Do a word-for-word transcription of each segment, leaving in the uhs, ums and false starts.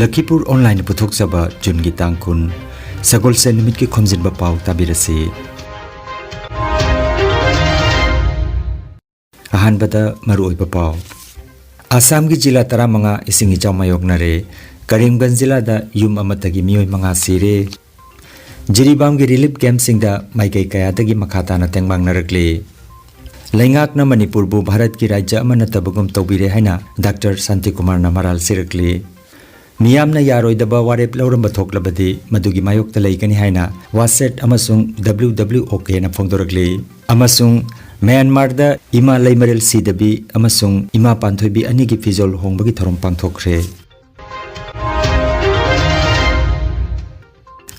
ꯂꯈꯤꯄꯨꯔ ꯑꯣꯟꯂꯥꯏꯟꯅ ꯄꯨꯊꯣꯛꯆꯕ ꯖꯨꯟꯒꯤ ꯇꯥꯡ ꯀꯨꯟ, ꯁꯒꯣꯜꯁꯦꯟ ꯅꯨꯃꯤꯠꯀꯤ ꯈꯣꯝꯖꯤꯟꯕ ꯄꯥꯎ ꯇꯥꯕꯤꯔꯁꯤ꯫ ꯑꯍꯥꯟꯕꯗ ꯃꯔꯨꯑꯣꯏꯕ ꯄꯥꯎ꯫ ꯑꯁꯥꯝꯒꯤ ꯖꯤꯂꯥ ꯇꯔꯥꯃꯉꯥ ꯏꯁꯤꯡ ꯏꯆꯥꯎ ꯃꯥꯌꯣꯛꯅꯔꯦ꯫ ꯀꯔꯤꯝꯒꯟꯖ ꯖꯤꯂꯥꯗ ꯌꯨꯝ ꯑꯃꯠꯇꯒꯤ ꯃꯤꯑꯣꯏ ꯃꯉꯥ ꯁꯤꯔꯦ꯫ ꯖꯤꯔꯤꯕꯥꯝꯒꯤ ꯔꯤꯂꯤꯐ ꯀꯦꯝꯞꯁꯤꯡꯗ ꯃꯥꯏꯀꯩ ꯀꯌꯥꯗꯒꯤ ꯃꯈꯥ ꯇꯥꯅ ꯇꯦꯡꯕꯥꯡꯅꯔꯛꯂꯤ꯫ ꯂꯩꯉꯥꯛꯅ ꯃꯅꯤꯄꯨꯔꯕꯨ ꯚꯥꯔꯠꯀꯤ ꯔꯥꯖ꯭ꯌ ꯑꯃ ꯅꯠꯇꯕꯒꯨꯝ ꯇꯧꯕꯤꯔꯦ ꯍꯥꯏꯅ ꯗꯥꯛꯇꯔ ꯁꯥꯟꯇꯤꯀꯨꯃꯥꯔꯅ ꯃꯔꯥꯜ ꯁꯤꯔꯛꯂꯤ꯫ ꯃꯤꯌꯥꯝꯅ ꯌꯥꯔꯣꯏꯗꯕ ꯋꯥꯔꯦꯞ ꯂꯧꯔꯝꯕ ꯊꯣꯛꯂꯕꯗꯤ ꯃꯗꯨꯒꯤ ꯃꯥꯌꯣꯛꯇ ꯂꯩꯒꯅꯤ ꯍꯥꯏꯅ ꯋꯥꯁꯦꯠ ꯑꯃꯁꯨꯡ W W O Kꯅ ꯐꯣꯡꯗꯣꯔꯛꯂꯤ꯫ ꯑꯃꯁꯨꯡ ꯃ꯭ꯌꯥꯟꯃꯥꯔꯗ ꯏꯃꯥ ꯂꯩꯃꯔꯦꯜ ꯁꯤꯗꯕꯤ ꯑꯃꯁꯨꯡ ꯏꯃꯥ ꯄꯥꯟꯊꯣꯏꯕꯤ ꯑꯅꯤꯒꯤ ꯐꯤꯖꯣꯜ ꯍꯣꯡꯕꯒꯤ ꯊꯧꯔꯝ ꯄꯥꯡꯊꯣꯛꯈ꯭ꯔꯦ꯫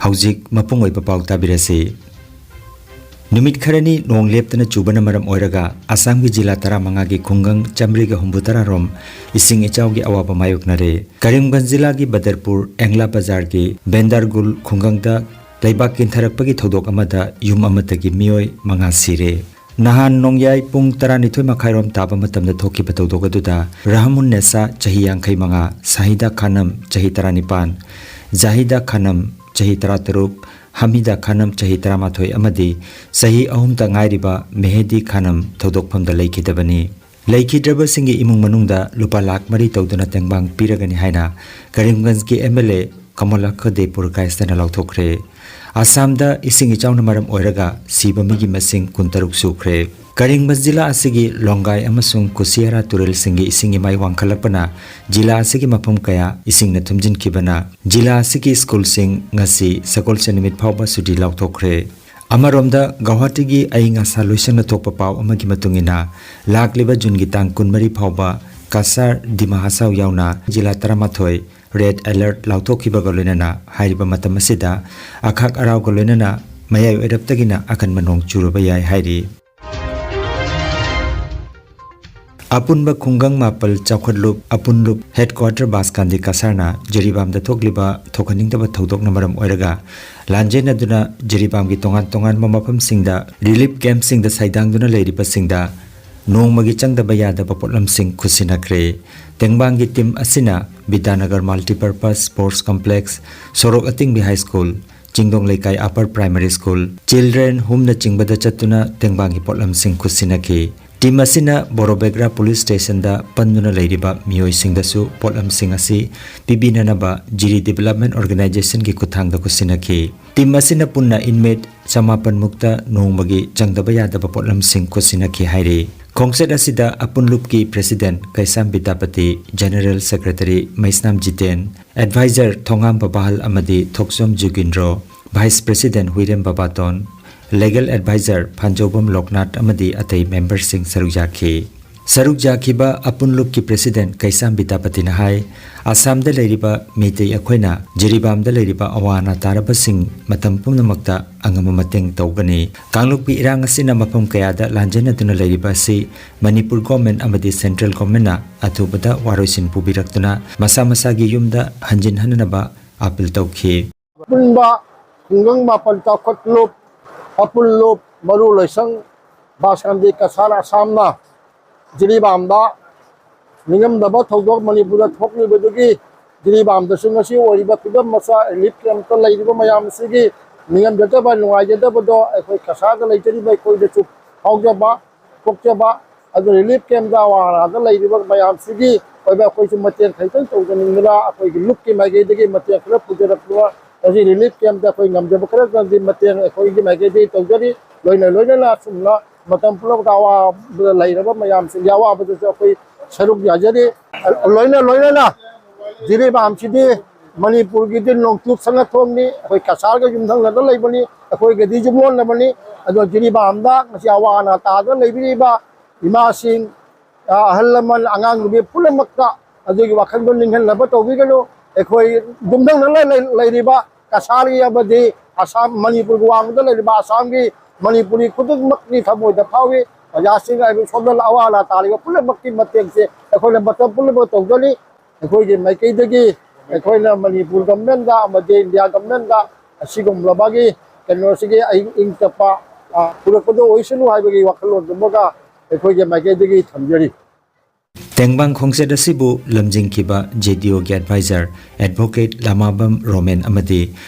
ꯍꯧꯖꯤꯛ ꯃꯄꯨꯡ ꯑꯣꯏꯕ ꯄꯥꯎ ꯇꯥꯕꯤꯔꯁꯤ꯫ ꯅꯨꯃꯤꯠ ꯈꯔꯅꯤ ꯅꯣꯡ ꯂꯦꯞꯇꯅ ꯆꯨꯕꯅ ꯃꯔꯝ ꯑꯣꯏꯔꯒ ꯑꯁꯥꯝꯒꯤ ꯖꯤꯂꯥ ꯇꯔꯥꯃꯉꯥꯒꯤ ꯈꯨꯡꯒꯪ ꯆꯥꯃꯔꯤꯒ ꯍꯨꯝꯐꯨꯇꯔꯥ ꯔꯣꯝ ꯏꯁꯤꯡ ꯏꯆꯥꯎꯒꯤ ꯑꯋꯥꯕ ꯃꯥꯌꯣꯛꯅꯔꯦ꯫ ꯀꯔꯤꯝꯒꯟꯖ ꯖꯤꯂꯥꯒꯤ ꯕꯗꯔꯄꯨꯔ ꯑꯦꯡꯂꯥ ꯕꯖꯥꯔꯒꯤ ꯕꯦꯟꯗꯥꯔꯒꯨꯜ ꯈꯨꯡꯒꯪꯗ ꯂꯩꯕꯥꯛ ꯀꯤꯟꯊꯔꯛꯄꯒꯤ ꯊꯧꯗꯣꯛ ꯑꯃꯗ ꯌꯨꯝ ꯑꯃꯠꯇꯒꯤ ꯃꯤꯑꯣꯏ ꯃꯉꯥ ꯁꯤꯔꯦ꯫ ꯅꯍꯥꯟ ꯅꯣꯡꯌꯥꯏ ꯄꯨꯡ ꯇꯔꯥꯅꯤꯊꯣꯏ ꯃꯈꯥꯏꯔꯣꯝ ꯇꯥꯕ ꯃꯇꯝꯗ ꯊꯣꯛꯈꯤꯕ ꯊꯧꯗꯣꯛ ꯑꯗꯨꯗ ꯔꯍꯃꯨꯟ ꯅꯦꯁꯥ, ꯆꯍꯤ ꯌꯥꯡꯈꯩ ꯃꯉꯥ, ꯁꯥꯍꯤꯗꯥ ꯈꯥꯅꯝ, ꯆꯍꯤ ꯇꯔꯥꯅꯤꯄꯥꯟ, ꯖꯥꯍꯤꯗꯥ ꯈꯥꯅꯝ, ꯆꯍꯤ ꯇꯔꯥꯇꯔꯨꯛ, ꯍꯃꯤꯗꯥ ꯈꯥꯅꯝ, ꯆꯍꯤ ꯇꯔꯥꯃꯥꯊꯣꯏ, ꯑꯃꯗꯤ ꯆꯍꯤ ꯑꯍꯨꯝꯇ ꯉꯥꯏꯔꯤꯕ ꯃꯦꯍꯦꯗꯤ ꯈꯥꯅꯝ ꯊꯧꯗꯣꯛꯐꯝꯗ ꯂꯩꯈꯤꯗꯕꯅꯤ꯫ ꯂꯩꯈꯤꯗ꯭ꯔꯕꯁꯤꯡꯒꯤ ꯏꯃꯨꯡ ꯃꯅꯨꯡꯗ ꯂꯨꯄꯥ ꯂꯥꯈ ꯃꯔꯤ ꯇꯧꯗꯨꯅ ꯇꯦꯡꯕꯥꯡ ꯄꯤꯔꯒꯅꯤ ꯍꯥꯏꯅ ꯀꯔꯤꯝꯒꯟꯖꯀꯤ M L A ꯀꯃꯂꯥꯀ ꯗꯦ ꯄꯨꯔꯀꯥꯏꯁꯇꯅ ꯂꯥꯎꯊꯣꯛꯈ꯭ꯔꯦ꯫ ꯑꯁꯥꯝꯗ ꯏꯁꯤꯡ ꯏꯆꯥꯎꯅ ꯃꯔꯝ ꯑꯣꯏꯔꯒ ꯁꯤꯕ ꯃꯤꯒꯤ ꯃꯁꯤꯡ ꯀꯨꯟꯇꯔꯨꯛ ꯁꯨꯈ꯭ꯔꯦ꯫ ꯀꯔꯤꯝꯒꯟꯖ ꯖꯤꯂꯥ ꯑꯁꯤꯒꯤ ꯂꯣꯡꯒꯥꯏ ꯑꯃꯁꯨꯡ ꯀꯨꯁꯤꯌꯥꯔꯥ ꯇꯨꯔꯦꯜꯁꯤꯡꯒꯤ ꯏꯁꯤꯡ ꯏꯃꯥꯏ ꯋꯥꯡꯈꯠꯂꯛꯄꯅ ꯖꯤꯂꯥ ꯑꯁꯤꯒꯤ ꯃꯐꯝ ꯀꯌꯥ ꯏꯁꯤꯡꯅ ꯊꯨꯝꯖꯤꯟꯈꯤꯕꯅ ꯖꯤꯂꯥ ꯑꯁꯤꯒꯤ ꯁ꯭ꯀꯨꯜꯁꯤꯡ ꯉꯁꯤ ꯁꯒꯣꯜꯁꯦꯟ ꯅꯨꯃꯤꯠ ꯐꯥꯎꯕ ꯁꯨꯇꯤ ꯂꯥꯎꯊꯣꯛꯈ꯭ꯔꯦ꯫ ꯑꯃꯔꯣꯝꯗ ꯒꯧꯍꯥꯇꯤꯒꯤ ꯑꯏꯪ ꯑꯁꯥ ꯂꯣꯏꯁꯪꯅ ꯊꯣꯛꯄ ꯄꯥꯎ ꯑꯃꯒꯤ ꯃꯇꯨꯡ ꯏꯟꯅ ꯂꯥꯛꯂꯤꯕ ꯖꯨꯟꯒꯤ ꯇꯥꯡ ꯀꯨꯟꯃꯔꯤ ꯐꯥꯎꯕ ꯀꯁꯥꯔ, ꯗꯤꯃꯥ ꯍꯁꯥꯎ ꯌꯥꯎꯅ ꯖꯤꯂꯥ ꯇꯔꯥꯃꯥꯊꯣꯏ ꯔꯦꯗ ꯑꯦꯂꯔꯠ ꯂꯥꯎꯊꯣꯛꯈꯤꯕꯒ ꯂꯣꯏꯅꯅ ꯍꯥꯏꯔꯤꯕ ꯃꯇꯝ ꯑꯁꯤꯗ ꯑꯈꯥꯛ ꯑꯔꯥꯎꯒ ꯂꯣꯏꯅꯅ ꯃꯌꯥꯏ ꯑꯣꯏꯔꯞꯇꯒꯤꯅ ꯑꯀꯟꯕ ꯅꯣꯡ ꯆꯨꯔꯕ ꯌꯥꯏ ꯍꯥꯏꯔꯤ꯫ ꯑꯄꯨꯟꯕ ꯈꯨꯡꯒꯪ ꯃꯥꯄꯜ ꯆꯥꯎꯈꯠꯂꯨꯞ ꯑꯄꯨꯟꯂꯨꯞ ꯍꯦꯗꯀ꯭ꯋꯥꯇꯔ ꯕꯥꯁꯀꯥꯟꯗꯤ ꯀꯁꯥꯔꯅ ꯖꯤꯔꯤꯕꯥꯝꯗ ꯊꯣꯛꯂꯤꯕ ꯊꯣꯛꯍꯟꯅꯤꯡꯗꯕ ꯊꯧꯗꯣꯛꯅ ꯃꯔꯝ ꯑꯣꯏꯔꯒ ꯂꯥꯟꯖꯦꯟꯅꯗꯨꯅ ꯖꯤꯔꯤꯕꯥꯝꯒꯤ ꯇꯣꯉꯥꯟ ꯇꯣꯉꯥꯟꯕ ꯃꯐꯝꯁꯤꯡꯗ ꯔꯤꯂꯤꯐ ꯀꯦꯝꯞꯁꯤꯡꯗ ꯁꯩꯗꯥꯡꯗꯨꯅ ꯂꯩꯔꯤꯕꯁꯤꯡꯗ ꯅꯣꯡꯃꯒꯤ ꯆꯪꯗꯕ ꯌꯥꯗꯕ ꯄꯣꯠꯂꯝꯁꯤꯡ ꯈꯨꯠꯁꯤꯟꯅꯈ꯭ꯔꯦ꯫ ꯇꯦꯡꯕꯥꯡꯒꯤ ꯇꯤꯝ ꯑꯁꯤꯅ ꯕꯤꯗ꯭ꯌꯥꯅꯒꯔ Multipurpose Sports Complex, ꯁꯣꯔꯣꯛ ꯑꯇꯤꯡꯕꯤ High School, ꯆꯤꯡꯗꯣꯡ ꯂꯩꯀꯥꯏ Upper Primary School, Children Homeꯅꯆꯤꯡꯕꯗ ꯆꯠꯇꯨꯅ ꯇꯦꯡꯕꯥꯡꯒꯤ ꯄꯣꯠꯂꯝꯁꯤꯡ ꯈꯨꯠꯁꯤꯟꯅꯈꯤ꯫ ꯇꯤꯝ ꯑꯁꯤꯅ ꯕꯣꯔꯣꯕꯦꯒ꯭ꯔꯥ ꯄꯨꯂꯤꯁ ꯁ꯭ꯇꯦꯁꯟꯗ ꯄꯟꯗꯨꯅ ꯂꯩꯔꯤꯕ ꯃꯤꯑꯣꯏꯁꯤꯡꯗꯁꯨ ꯄꯣꯠꯂꯝꯁꯤꯡ ꯑꯁꯤ ꯄꯤꯕꯤꯅꯅꯕ ꯖꯤꯔꯤ Development Organizationꯒꯤ ꯈꯨꯠꯊꯥꯡꯗ ꯈꯨꯠꯁꯤꯟꯅꯈꯤ꯫ ꯇꯤꯝ ꯑꯁꯤꯅ ꯄꯨꯟꯅ inmate ꯆꯃꯥꯄꯟ ꯃꯨꯛꯇ ꯅꯣꯡꯃꯒꯤ ꯆꯪꯗꯕ ꯌꯥꯗꯕ ꯄꯣꯠꯂꯝꯁꯤꯡ ꯈꯨꯠꯁꯤꯟꯅꯈꯤ ꯍꯥꯏꯔꯤ꯫ ꯈꯣꯡꯆꯠ ꯑꯁꯤꯗ ꯑꯄꯨꯟꯂꯨꯞꯀꯤ President ꯀꯩꯁꯥꯝ ꯕꯤꯗ꯭ꯌꯥꯄꯇꯤ, General Secretary ꯃꯩꯁꯅꯥꯝ ꯖꯤꯇꯦꯟ, Advisor ꯊꯣꯉꯥꯝ ꯕꯕꯥꯍꯜ ꯑꯃꯗꯤ ꯊꯣꯛꯆꯣꯝ ꯖꯨꯒꯤꯟꯗ꯭ꯔꯣ, Vice President ꯍꯨꯏꯔꯦꯝ ꯕꯕꯥꯇꯣꯟ, Legal Advisor ꯐꯥꯟꯖꯧꯕꯝ ꯂꯣꯛꯅꯥꯊ ꯑꯃꯗꯤ ꯑꯇꯩ memberꯁꯤꯡ ꯁꯔꯨꯛ ꯌꯥꯈꯤ꯫ ꯁꯔꯨꯛ ꯌꯥꯈꯤꯕ ꯑꯄꯨꯟꯂꯨꯞꯀꯤ President ꯀꯩꯁꯥꯝ ꯕꯤꯗ꯭ꯌꯥꯄꯇꯤꯅ ꯍꯥꯏ, ꯑꯁꯥꯝꯗ ꯂꯩꯔꯤꯕ ꯃꯩꯇꯩ ꯑꯩꯈꯣꯏꯅ ꯖꯤꯔꯤꯕꯥꯝꯗ ꯂꯩꯔꯤꯕ ꯑꯋꯥ ꯑꯅꯥ ꯇꯥꯔꯕꯁꯤꯡ ꯃꯇꯝ ꯄꯨꯝꯅꯃꯛꯇ ꯑꯉꯝꯕ ꯃꯇꯦꯡ ꯇꯧꯒꯅꯤ꯫ ꯀꯥꯡꯂꯨꯞꯀꯤ ꯏꯔꯥꯡ ꯑꯁꯤꯅ ꯃꯐꯝ ꯀꯌꯥꯗ ꯂꯥꯟꯖꯦꯟꯅꯗꯨꯅ ꯂꯩꯔꯤꯕ ꯑꯁꯤ ꯃꯅꯤꯄꯨꯔ Government ꯑꯃꯗꯤ Central Governmentꯅ ꯑꯊꯨꯕꯗ ꯋꯥꯔꯣꯏꯁꯤꯟ ꯄꯨꯕꯤꯔꯛꯇꯨꯅ ꯃꯁꯥ ꯃꯁꯥꯒꯤ ꯌꯨꯝꯗ ꯍꯟꯖꯤꯟꯍꯟꯅꯕ appeal ꯇꯧꯈꯤ꯫ ꯑꯄꯨꯟꯕ ꯈꯨꯡꯒꯪ ꯃꯥꯄꯟ ꯆꯥꯎꯈꯠ ꯂꯨꯞ, ꯑꯄꯨꯟ ꯂꯨꯞ, ꯃꯔꯨ ꯂꯣꯏꯁꯪ, ꯕꯥꯁꯀꯟꯗꯤ ꯀꯁꯥꯔ ꯑꯁꯥꯝꯅ ꯖꯤꯔꯤꯕꯥꯝꯗ ꯅꯤꯡꯉꯝꯗꯕ ꯊꯧꯗꯣꯛ ꯃꯅꯤꯄꯨꯔꯗ ꯊꯣꯛꯂꯤꯕꯗꯨꯒꯤ ꯖꯤꯔꯤꯕꯥꯝꯗꯁꯨ ꯉꯁꯤ ꯑꯣꯏꯔꯤꯕ ꯐꯤꯕꯝ ꯑꯁꯤ relief campꯇ ꯂꯩꯔꯤꯕ ꯃꯌꯥꯝ ꯑꯁꯤꯒꯤ ꯅꯤꯡꯉꯝꯖꯗꯕ, ꯅꯨꯡꯉꯥꯏꯖꯗꯕꯗꯣ ꯑꯩꯈꯣꯏ ꯀꯁꯥꯔꯗ ꯂꯩꯖꯔꯤꯕ ꯑꯩꯈꯣꯏꯗꯁꯨ ꯐꯥꯎꯖꯕ, ꯊꯣꯛꯆꯕ꯫ ꯑꯗꯨ relief campꯇ ꯑꯋꯥ ꯑꯅꯥꯗ ꯂꯩꯔꯤꯕ ꯃꯌꯥꯝꯁꯤꯒꯤ ꯑꯣꯏꯕ ꯑꯩꯈꯣꯏꯁꯨ ꯃꯇꯦꯡ ꯈꯤꯇꯪ ꯇꯧꯖꯅꯤꯡꯗꯅ ꯑꯩꯈꯣꯏꯒꯤ ꯂꯨꯞꯀꯤ ꯃꯥꯏꯀꯩꯗꯒꯤ ꯃꯇꯦꯡ ꯈꯔ ꯄꯨꯖꯔꯛꯄ, ꯉꯁꯤ relief campꯇ ꯑꯩꯈꯣꯏ ꯉꯝꯖꯕ ꯈꯔ ꯈꯔꯗꯤ ꯃꯇꯦꯡ ꯑꯩꯈꯣꯏꯒꯤ ꯃꯥꯏꯀꯩꯗꯒꯤ ꯇꯧꯖꯔꯤ꯫ ꯂꯣꯏꯅ ꯂꯣꯏꯅꯅ ꯑꯁꯨꯝꯅ ꯃꯇꯝ ꯄꯨꯝꯅꯃꯛꯇ ꯑꯋꯥꯕꯗ ꯂꯩꯔꯕ ꯃꯌꯥꯝꯁꯤꯡꯒꯤ ꯑꯋꯥꯕꯗꯁꯨ ꯑꯩꯈꯣꯏ ꯁꯔꯨꯛ ꯌꯥꯖꯔꯤ꯫ ꯂꯣꯏꯅ ꯂꯣꯏꯅꯅ ꯖꯤꯔꯤꯕꯥꯝꯁꯤꯗꯤ ꯃꯅꯤꯄꯨꯔꯒꯤꯗꯤ ꯅꯣꯡꯆꯨꯞ ꯁꯪꯒꯊꯣꯡꯅꯤ, ꯑꯩꯈꯣꯏ ꯀꯁꯥꯔꯒ ꯌꯨꯝꯊꯪꯅꯅ ꯂꯩꯕꯅꯤ, ꯑꯩꯈꯣꯏꯒꯗꯤ ꯌꯨꯝꯂꯣꯟꯅꯕꯅꯤ꯫ ꯑꯗꯣ ꯖꯤꯔꯤꯕꯥꯝꯗ ꯉꯁꯤ ꯑꯋꯥ ꯑꯅꯥ ꯇꯥꯗꯨꯅ ꯂꯩꯕꯤꯔꯤꯕ ꯏꯃꯥꯁꯤꯡ, ꯑꯍꯜ ꯂꯃꯟ, ꯑꯉꯥꯡ ꯅꯨꯕꯤ ꯄꯨꯝꯅꯃꯛꯇ ꯑꯗꯨꯒꯤ ꯋꯥꯈꯜꯗꯣ ꯅꯤꯡꯍꯟꯅꯕ ꯇꯧꯕꯤꯒꯅꯨ꯫ ꯑꯩꯈꯣꯏ ꯌꯨꯝꯊꯪꯅꯅ ꯂꯩ-, ꯂꯩꯔꯤꯕ ꯀꯁꯥꯔꯒꯤ ꯑꯃꯗꯤ ꯑꯁꯥꯝ, ꯃꯅꯤꯄꯨꯔꯒꯤ ꯋꯥꯡꯃꯗ ꯂꯩꯔꯤꯕ ꯑꯁꯥꯝꯒꯤ ꯃꯅꯤꯄꯨꯔꯤ ꯈꯨꯗꯤꯡꯃꯛꯀꯤ ꯊꯃꯣꯏꯗ ꯐꯥꯎꯏ꯫ ꯑꯣꯖꯥꯁꯤꯡ ꯍꯥꯏꯕꯗꯤ ꯁꯣꯝꯗ ꯑꯋꯥ ꯑꯅꯥ ꯇꯥꯔꯤꯕ ꯄꯨꯝꯅꯃꯛꯀꯤ ꯃꯇꯦꯡꯁꯦ ꯑꯩꯈꯣꯏꯅ ꯃꯇꯝ ꯄꯨꯝꯅꯃꯛ ꯇꯧꯒꯅꯤ꯫ ꯑꯩꯈꯣꯏꯒꯤ ꯃꯥꯏꯀꯩꯗꯒꯤ ꯑꯩꯈꯣꯏꯅ ꯃꯅꯤꯄꯨꯔ governmentꯇ ꯑꯃꯗꯤ India governmentꯇ ꯑꯁꯤꯒꯨꯝꯂꯕꯒꯤ ꯀꯩꯅꯣꯁꯤꯒꯤ ꯑꯍꯤꯡ ꯏꯪ ꯇꯞꯄ, ꯑ, ꯄꯨꯔꯛꯄꯗꯣ ꯑꯣꯏꯁꯅꯨ ꯍꯥꯏꯕꯒꯤ ꯋꯥꯈꯜꯂꯣꯟꯗꯨꯃꯒ ꯑꯩꯈꯣꯏꯒꯤ ꯃꯥꯏꯀꯩꯗꯒꯤ ꯊꯝꯖꯔꯤ꯫ ꯇꯦꯡꯕꯥꯡ ꯈꯣꯡꯆꯠ ꯑꯁꯤꯕꯨ ꯂꯝꯖꯤꯡꯈꯤꯕ ꯖꯦ ꯗꯤ ꯑꯣꯒꯤ ꯑꯦꯗꯚꯥꯏꯖꯔ ꯑꯦꯗꯚꯣꯀꯦꯠ ꯂꯥꯃꯥꯕꯝ ꯔꯣꯃꯦꯟ ꯑꯃꯗꯤ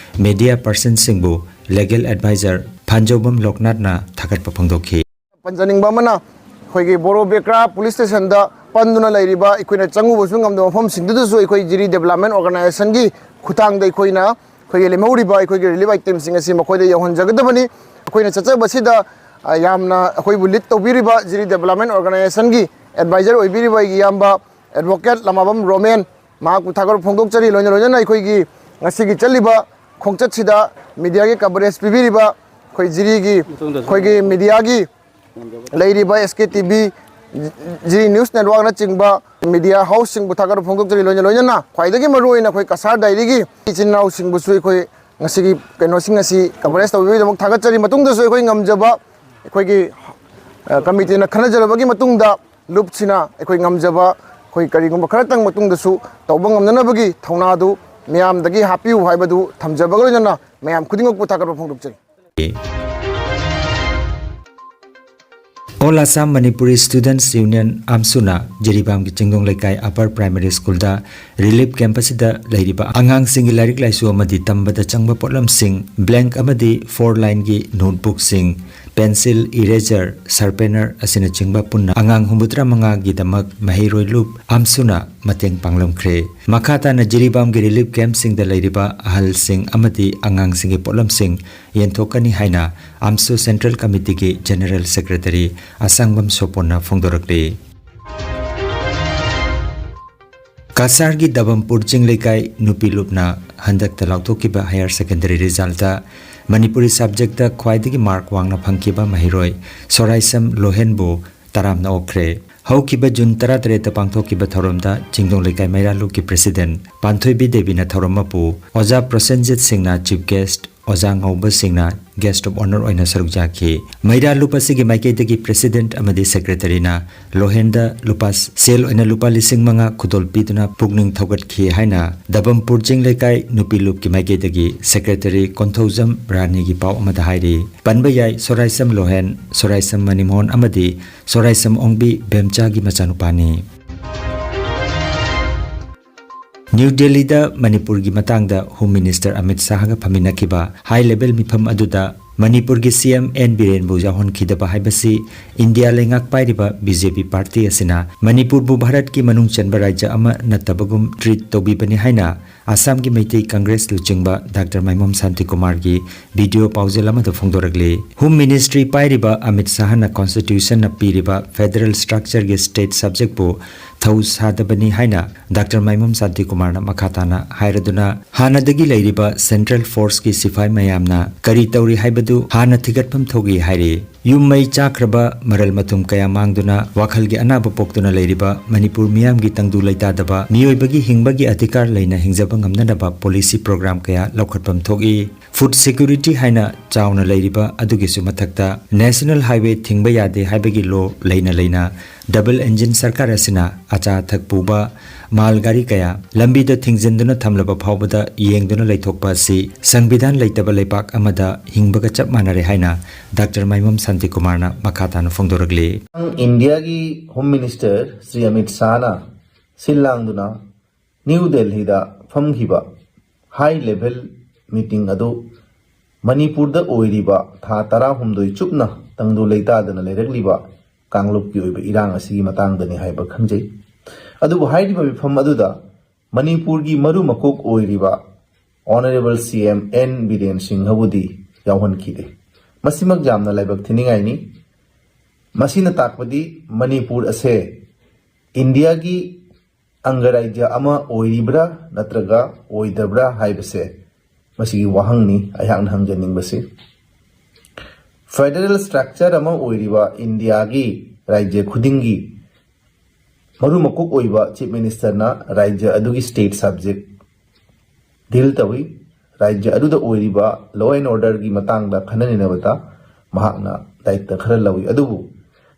ꯃꯦꯗꯤꯌꯥ ꯄꯔꯁꯟꯁꯤꯡꯕꯨ ꯂꯤꯒꯦꯜ ꯑꯦꯗꯚꯥꯏꯖꯔ ꯐꯥꯟꯖꯧꯕꯝ ꯂꯣꯛꯅꯥꯊꯅ ꯊꯥꯒꯠꯄ ꯐꯣꯡꯗꯣꯛꯈꯤ꯫ ꯄꯟꯖꯅꯤꯡꯕ ꯑꯃꯅ, ꯑꯩꯈꯣꯏꯒꯤ ꯕꯣꯔꯣ ꯕꯦꯀ꯭ꯔꯥ ꯄꯨꯂꯤꯁ ꯁ꯭ꯇꯦꯁꯟꯗ ꯄꯟꯗꯨꯅ ꯂꯩꯔꯤꯕ, ꯑꯩꯈꯣꯏꯅ ꯆꯪꯉꯨꯕꯁꯨ ꯉꯝꯗꯕ ꯃꯐꯝꯁꯤꯡꯗꯨꯗꯁꯨ ꯑꯩꯈꯣꯏ ꯖꯤꯔꯤ ꯗꯦꯕꯂꯞꯃꯦꯟ ꯑꯣꯔꯒꯅꯥꯏꯖꯦꯁꯟꯒꯤ ꯈꯨꯠꯊꯥꯡꯗ ꯑꯩꯈꯣꯏꯅ ꯑꯩꯈꯣꯏꯒꯤ ꯂꯦꯝꯍꯧꯔꯤꯕ ꯑꯩꯈꯣꯏꯒꯤ ꯔꯤꯂꯤꯐ ꯑꯥꯏꯇꯦꯝꯁꯤꯡ ꯑꯁꯤ ꯃꯈꯣꯏꯗ ꯌꯧꯍꯟꯖꯒꯗꯕꯅꯤ꯫ ꯑꯩꯈꯣꯏꯅ ꯆꯠꯆꯕꯁꯤꯗ, ꯑ, ꯌꯥꯝꯅ ꯑꯩꯈꯣꯏꯕꯨ ꯂꯤꯗ ꯇꯧꯕꯤꯔꯤꯕ ꯖꯤꯔꯤ ꯗꯦꯕꯂꯞꯃꯦꯟ ꯑꯣꯔꯒꯅꯥꯏꯖꯦꯁꯟꯒꯤ ꯑꯦꯗꯚꯥꯏꯖꯔ ꯑꯣꯏꯕꯤꯔꯤꯕ ꯑꯩꯒꯤ ꯏꯌꯥꯝꯕ ꯑꯦꯗꯚꯣꯀꯦꯠ ꯂꯃꯥꯕꯝ ꯔꯣꯃꯦꯟ, ꯃꯍꯥꯛꯄꯨ ꯊꯥꯒꯠꯄ ꯐꯣꯡꯗꯣꯛꯆꯔꯤ꯫ ꯂꯣꯏꯅ ꯂꯣꯏꯅꯅ ꯑꯩꯈꯣꯏꯒꯤ ꯉꯁꯤꯒꯤ ꯆꯠꯂꯤꯕ ꯈꯣꯡꯆꯠꯁꯤꯗ ꯃꯤꯗꯤꯌꯥꯒꯤ ꯀꯚꯔꯦꯖ ꯄꯤꯕꯤꯔꯤꯕ ꯑꯩꯈꯣꯏ ꯖꯤꯔꯤꯒꯤ, ꯑꯩꯈꯣꯏꯒꯤ ꯃꯤꯗꯤꯌꯥꯒꯤ ꯂꯩꯔꯤꯕ ꯑꯦꯁ ꯀꯦ ꯇꯤ ꯚꯤ, ꯖꯤꯔꯤ ꯅ꯭ꯌꯨꯁ ꯅꯦꯠꯋꯥꯔꯛꯅꯆꯤꯡꯕ ꯃꯤꯗꯤꯌꯥ ꯍꯥꯎꯁꯁꯤꯡꯕꯨ ꯊꯥꯒꯠꯄ ꯐꯣꯡꯗꯣꯛꯆꯔꯤ꯫ ꯂꯣꯏꯅ ꯂꯣꯏꯅꯅ ꯈ꯭ꯋꯥꯏꯗꯒꯤ ꯃꯔꯨꯑꯣꯏꯅ ꯑꯩꯈꯣꯏ ꯀꯁꯥꯔ ꯗꯥꯏꯔꯤꯒꯤ ꯏꯆꯤꯟ ꯏꯅꯥꯎꯁꯤꯡꯕꯨꯁꯨ ꯑꯩꯈꯣꯏ ꯉꯁꯤꯒꯤ ꯀꯩꯅꯣꯁꯤꯡ ꯑꯁꯤ ꯀꯚꯔꯦꯖ ꯇꯧꯕꯤꯕꯒꯤꯗꯃꯛ ꯊꯥꯒꯠꯆꯔꯤ꯫ ꯃꯇꯨꯡꯗꯁꯨ ꯑꯩꯈꯣꯏ ꯉꯝꯖꯕ, ꯑꯩꯈꯣꯏꯒꯤ, ꯑ, ꯀꯃꯤꯇꯤꯅ ꯈꯟꯅꯖꯔꯕꯒꯤ ꯃꯇꯨꯡꯗ ꯂꯨꯞꯁꯤꯅ ꯑꯩꯈꯣꯏ ꯉꯝꯖꯕ, ꯑꯩꯈꯣꯏ ꯀꯔꯤꯒꯨꯝꯕ ꯈꯔꯇꯪ ꯃꯇꯨꯡꯗꯁꯨ ꯇꯧꯕ ꯉꯝꯅꯅꯕꯒꯤ ꯊꯧꯅꯥꯗꯨ ꯃꯤꯌꯥꯝꯗꯒꯤ ꯍꯥꯞꯄꯤꯌꯨ ꯍꯥꯏꯕꯗꯨ ꯊꯝꯖꯕꯒ ꯂꯣꯏꯅꯅ ꯃꯌꯥꯝ ꯈꯨꯗꯤꯡꯃꯛꯄꯨ ꯊꯥꯒꯠꯄ ꯐꯣꯡꯗꯣꯛꯆꯔꯤ꯫ All Assam Manipuri Students Union, ꯑꯝꯁꯨꯅ ꯖꯤꯔꯤꯕꯥꯝꯒꯤ ꯆꯤꯡꯗꯣꯡ ꯂꯩꯀꯥꯏ ꯑꯄꯔ ꯄ꯭ꯔꯥꯏꯃꯥꯔꯤ ꯁ꯭ꯀꯨꯜꯗ ꯔꯤꯂꯤꯐ ꯀꯦꯝꯞ ꯑꯁꯤꯗ ꯂꯩꯔꯤꯕ ꯑꯉꯥꯡꯁꯤꯡꯒꯤ ꯂꯥꯏꯔꯤꯛ ꯂꯥꯏꯁꯨ ꯑꯃꯗꯤ ꯇꯝꯕꯗ ꯆꯪꯕ ꯄꯣꯠꯂꯝꯁꯤꯡ, ꯕ꯭ꯂꯦꯡꯛ ꯑꯃꯗꯤ ꯐꯣꯔ ꯂꯥꯏꯟꯒꯤ ꯅꯣꯠꯕꯨꯛꯁꯤꯡ, ꯄꯦꯟꯁꯤꯜ, ꯏꯔꯦꯖꯔ, ꯁꯥꯔꯄꯦꯅꯔ ꯑꯁꯤꯅꯆꯤꯡꯕ ꯄꯨꯟꯅ ꯑꯉꯥꯡ ꯍꯨꯝꯐꯨꯇꯔꯥ ꯃꯉꯥꯒꯤꯗꯃꯛ ꯃꯍꯩꯔꯣꯏ ꯂꯨꯞ ꯑꯝꯁꯨꯅ ꯃꯇꯦꯡ ꯄꯥꯡꯂꯝꯈ꯭ꯔꯦ꯫ ꯃꯈꯥ ꯇꯥꯅ ꯖꯤꯔꯤꯕꯥꯝꯒꯤ ꯔꯤꯂꯤꯐ ꯀꯦꯝꯞꯁꯤꯡꯗ ꯂꯩꯔꯤꯕ ꯑꯍꯜꯁꯤꯡ ꯑꯃꯗꯤ ꯑꯉꯥꯡꯁꯤꯡꯒꯤ ꯄꯣꯠꯂꯝꯁꯤꯡ ꯌꯦꯟꯊꯣꯛꯀꯅꯤ ꯍꯥꯏꯅ ꯑꯝꯁꯨ ꯁꯦꯟꯇ꯭ꯔꯦꯜ ꯀꯃꯤꯇꯤꯒꯤ ꯖꯦꯅꯔꯦꯜ ꯁꯦꯀ꯭ꯔꯦꯇꯔꯤ ꯑꯁꯪꯕꯝ ꯁꯣꯄꯣꯟꯅ ꯐꯣꯡꯗꯣꯔꯛꯂꯤ꯫ ꯀꯁꯥꯔꯒꯤ ꯗꯕꯝꯄꯨꯔ ꯆꯤꯡ ꯂꯩꯀꯥꯏ ꯅꯨꯄꯤ ꯂꯨꯞꯅ ꯍꯟꯗꯛꯇ ꯂꯥꯎꯊꯣꯛꯈꯤꯕ higher secondary result Manipuri subject ꯈ꯭ꯋꯥꯏꯗꯒꯤ ꯃꯥꯔꯛ ꯋꯥꯡꯅ ꯐꯪꯈꯤꯕ ꯃꯍꯩꯔꯣꯏ ꯁꯣꯔꯥꯏꯁꯝ ꯂꯣꯍꯦꯟꯕꯨ ꯇꯔꯥꯝꯅ ꯑꯣꯛꯈ꯭ꯔꯦ꯫ ꯍꯧꯈꯤꯕ ꯖꯨꯟ ꯇꯔꯥꯇꯔꯦꯠꯇ ꯄꯥꯡꯊꯣꯛꯈꯤꯕ ꯊꯧꯔꯝꯗ ꯆꯤꯡꯗꯣꯡ ꯂꯩꯀꯥꯏ ꯃꯩꯔꯥ ꯂꯨꯞꯀꯤ ꯄ꯭ꯔꯦꯁꯤꯗꯦꯟꯠ ꯄꯥꯟꯊꯣꯏꯕꯤ ꯗꯦꯕꯤꯅ ꯊꯧꯔꯝ ꯃꯄꯨ ꯑꯣꯖꯥ ꯄ꯭ꯔꯣꯁꯦꯟꯖꯤꯠ ꯁꯤꯡꯅ ꯆꯤꯐ ꯒꯦꯁ꯭ꯠ ꯑꯣꯖꯥ ꯉꯧꯕꯁꯤꯡꯅ guest of honour ꯑꯣꯏꯅ ꯁꯔꯨꯛ ꯌꯥꯈꯤ꯫ ꯃꯩꯔꯥ ꯂꯨꯞ ꯑꯁꯤꯒꯤ ꯃꯥꯏꯀꯩꯗꯒꯤ president ꯑꯃꯗꯤ secretaryꯅ ꯂꯣꯍꯦꯟꯗ ꯂꯨꯄꯥ, ꯁꯦꯜ ꯑꯣꯏꯅ ꯂꯨꯄꯥ ꯂꯤꯁꯤꯡ ꯃꯉꯥ ꯈꯨꯗꯣꯜ ꯄꯤꯗꯨꯅ ꯄꯨꯛꯅꯤꯡ ꯊꯧꯒꯠꯈꯤ ꯍꯥꯏꯅ ꯗꯕꯝꯄꯨꯔ ꯆꯤꯡ ꯂꯩꯀꯥꯏ ꯅꯨꯄꯤ ꯂꯨꯞꯀꯤ ꯃꯥꯏꯀꯩꯗꯒꯤ secretary ꯀꯣꯟꯊꯧꯖꯝ ꯔꯥꯅꯤꯒꯤ ꯄꯥꯎ ꯑꯃꯗ ꯍꯥꯏꯔꯤ꯫ ꯄꯟꯕ ꯌꯥꯏ, ꯁꯣꯔꯥꯏꯁꯝ ꯂꯣꯍꯦꯟ, ꯁꯣꯔꯥꯏꯁꯝ ꯃꯅꯤꯃꯣꯍꯟ ꯑꯃꯗꯤ ꯁꯣꯔꯥꯏꯁꯝ ꯑꯣꯡꯕꯤ ꯕꯦꯝꯆꯥꯒꯤ ꯃꯆꯥꯅꯨꯄꯥꯅꯤ꯫ ꯅ꯭ꯌꯨ ꯗꯦꯜꯂꯤꯗ ꯃꯅꯤꯄꯨꯔꯒꯤ ꯃꯇꯥꯡꯗ Home Minister Amit ꯁꯥꯍꯒ ꯐꯝꯃꯤꯟꯅꯈꯤꯕ high level ꯃꯤꯐꯝ ꯑꯗꯨꯗ ꯃꯅꯤꯄꯨꯔꯒꯤ C M N ꯕꯤꯔꯦꯟꯕꯨ ꯌꯥꯎꯍꯟꯈꯤꯗꯕ ꯍꯥꯏꯕꯁꯤ ꯏꯟꯗꯤꯌꯥ ꯂꯩꯉꯥꯛ ꯄꯥꯏꯔꯤꯕ B J P party ꯑꯁꯤꯅ ꯃꯅꯤꯄꯨꯔꯕꯨ ꯚꯥꯔꯠꯀꯤ ꯃꯅꯨꯡ ꯆꯟꯕ ꯔꯥꯖ꯭ꯌ ꯑꯃ ꯅꯠꯇꯕꯒꯨꯝ treat ꯇꯧꯕꯤꯕꯅꯤ ꯍꯥꯏꯅ ꯑꯁꯥꯝꯒꯤ ꯃꯩꯇꯩ ꯀꯪꯒ꯭ꯔꯦꯁ ꯂꯨꯆꯤꯡꯕ ꯗꯥꯛꯇꯔ ꯃꯥꯏꯃꯣꯝ ꯁꯥꯟꯇꯤꯀꯨꯃꯥꯔꯒꯤ video ꯄꯥꯎꯖꯦꯜ ꯑꯃꯗ ꯐꯣꯡꯗꯣꯔꯛꯂꯤ꯫ Home Ministry ꯄꯥꯏꯔꯤꯕ ꯑꯃꯤꯠ ꯁꯥꯍꯅ constitutionꯅ ꯄꯤꯔꯤꯕ federal structureꯒꯤ state subjectꯄꯨ ꯊꯧ ꯁꯥꯗꯕꯅꯤ ꯍꯥꯏꯅ ꯗꯥꯛꯇꯔ ꯃꯥꯏꯃꯣꯝ ꯁꯥꯟꯇꯤꯀꯨꯃꯥꯔꯅ ꯃꯈꯥ ꯇꯥꯅ ꯍꯥꯏꯔꯗꯨꯅ, ꯍꯥꯟꯅꯗꯒꯤ ꯂꯩꯔꯤꯕ central forceꯀꯤ ꯁꯤꯐꯥꯏ ꯃꯌꯥꯝꯅ ꯀꯔꯤ ꯇꯧꯔꯤ ꯍꯥꯏꯕꯗꯨ ꯍꯥꯟꯅ ꯊꯤꯒꯠꯐꯝ ꯊꯣꯛꯏ ꯍꯥꯏꯔꯤ꯫ ꯌꯨꯝ ꯃꯩ ꯆꯥꯛꯈ꯭ꯔꯕ, ꯃꯔꯜ ꯃꯊꯨꯝ ꯀꯌꯥ ꯃꯥꯡꯗꯨꯅ ꯋꯥꯈꯜꯒꯤ ꯑꯅꯥꯕ ꯄꯣꯛꯇꯨꯅ ꯂꯩꯔꯤꯕ ꯃꯅꯤꯄꯨꯔ ꯃꯤꯌꯥꯝꯒꯤ ꯇꯪꯗꯨ ꯂꯩꯇꯥꯗꯕ, ꯃꯤꯑꯣꯏꯕꯒꯤ ꯍꯤꯡꯕꯒꯤ ꯑꯙꯤꯀꯥꯔ ꯂꯩꯅ ꯍꯤꯡꯖꯕ ꯉꯝꯅꯅꯕ policy program ꯀꯌꯥ ꯂꯧꯈꯠꯐꯝ ꯊꯣꯛꯏ꯫ Food security ꯍꯥꯏꯅ ꯆꯥꯎꯅ ꯂꯩꯔꯤꯕ ꯑꯗꯨꯒꯤꯁꯨ ꯃꯊꯛꯇ national highway ꯊꯤꯡꯕ ꯌꯥꯗꯦ ꯍꯥꯏꯕꯒꯤ law ꯂꯩꯅ ꯂꯩꯅ double engine ꯁꯔꯀꯥꯔ ꯑꯁꯤꯅ ꯑꯆꯥ ꯑꯊꯛ ꯄꯨꯕ ꯃꯥꯜ ꯒꯥꯔꯤ ꯀꯌꯥ ꯂꯝꯕꯤꯗ ꯊꯤꯡꯖꯤꯟꯗꯨꯅ ꯊꯝꯂꯕ ꯐꯥꯎꯕꯗ ꯌꯦꯡꯗꯨꯅ ꯂꯩꯊꯣꯛꯄ ꯑꯁꯤ ꯁꯪꯕꯤꯙꯥꯟ ꯂꯩꯇꯕ ꯂꯩꯄꯥꯛ ꯑꯃꯗ ꯍꯤꯡꯕꯒ ꯆꯞ ꯃꯥꯟꯅꯔꯦ ꯍꯥꯏꯅ ꯗꯥꯛꯇꯔ ꯃꯥꯏꯃꯣꯝ ꯁꯥꯟꯇꯤꯀꯨꯃꯥꯔꯅ ꯃꯈꯥ ꯇꯥꯅ ꯐꯣꯡꯗꯣꯔꯛꯂꯤ꯫ ꯏꯟꯗꯤꯌꯥꯒꯤ Home Minister ꯁ꯭ꯔꯤ ꯑꯃꯤꯠ ꯁꯥꯍꯅ ꯁꯤꯜ ꯂꯥꯡꯗꯨꯅ ꯅ꯭ꯌꯨ ꯗꯦꯜꯍꯤꯗ ꯐꯝꯈꯤꯕ high level meeting ꯑꯗꯨ ꯃꯅꯤꯄꯨꯔꯗ ꯑꯣꯏꯔꯤꯕ ꯊꯥ ꯇꯔꯥꯍꯨꯝꯗꯣꯏ ꯆꯨꯞꯅ ꯇꯪꯗꯨ ꯂꯩꯇꯥꯗꯅ ꯂꯩꯔꯛꯂꯤꯕ ꯀꯥꯡꯂꯨꯞꯀꯤ ꯑꯣꯏꯕ ꯏꯔꯥꯡ ꯑꯁꯤꯒꯤ ꯃꯇꯥꯡꯗꯅꯤ ꯍꯥꯏꯕ ꯈꯪꯖꯩ꯫ ꯑꯗꯨꯕꯨ ꯍꯥꯏꯔꯤꯕ ꯃꯤꯐꯝ ꯑꯗꯨꯗ ꯃꯅꯤꯄꯨꯔꯒꯤ ꯃꯔꯨ ꯃꯀꯣꯛ ꯑꯣꯏꯔꯤꯕ Honourable C M N Biren ꯁꯤꯡꯍꯕꯨꯗꯤ ꯌꯥꯎꯍꯟꯈꯤꯗꯦ꯫ ꯃꯁꯤꯃꯛ ꯌꯥꯝꯅ ꯂꯥꯏꯕꯛ ꯊꯤꯅꯤꯡꯉꯥꯏꯅꯤ꯫ ꯃꯁꯤꯅ ꯇꯥꯛꯄꯗꯤ ꯃꯅꯤꯄꯨꯔ ꯑꯁꯦ ꯏꯟꯗꯤꯌꯥꯒꯤ ꯑꯪꯒꯔꯥꯖ꯭ꯌ ꯑꯃ ꯑꯣꯏꯔꯤꯕ꯭ꯔꯥ ꯅꯠꯇ꯭ꯔꯒ ꯑꯣꯏꯗꯕ꯭ꯔꯥ ꯍꯥꯏꯕꯁꯦ ꯃꯁꯤꯒꯤ ꯋꯥꯍꯪꯅꯤ ꯑꯩꯍꯥꯛꯅ ꯍꯪꯖꯅꯤꯡꯕꯁꯤ꯫ Federal structure ꯑꯃ ꯑꯣꯏꯔꯤꯕ ꯏꯟꯗꯤꯌꯥꯒꯤ ꯔꯥꯖ꯭ꯌ ꯈꯨꯗꯤꯡꯒꯤ ꯃꯔꯨ ꯃꯀꯣꯛ ꯑꯣꯏꯕ Chief Ministerꯅ ꯔꯥꯖ꯭ꯌ ꯑꯗꯨꯒꯤ state subject deal ꯇꯧꯏ꯫ ꯔꯥꯖ꯭ꯌ ꯑꯗꯨꯗ ꯑꯣꯏꯔꯤꯕ law and orderꯒꯤ ꯃꯇꯥꯡꯗ ꯈꯟꯅ ꯅꯩꯅꯕꯗ ꯃꯍꯥꯛꯅ ꯗꯥꯌꯤꯠꯇ ꯈꯔ ꯂꯧꯏ꯫ ꯑꯗꯨꯕꯨ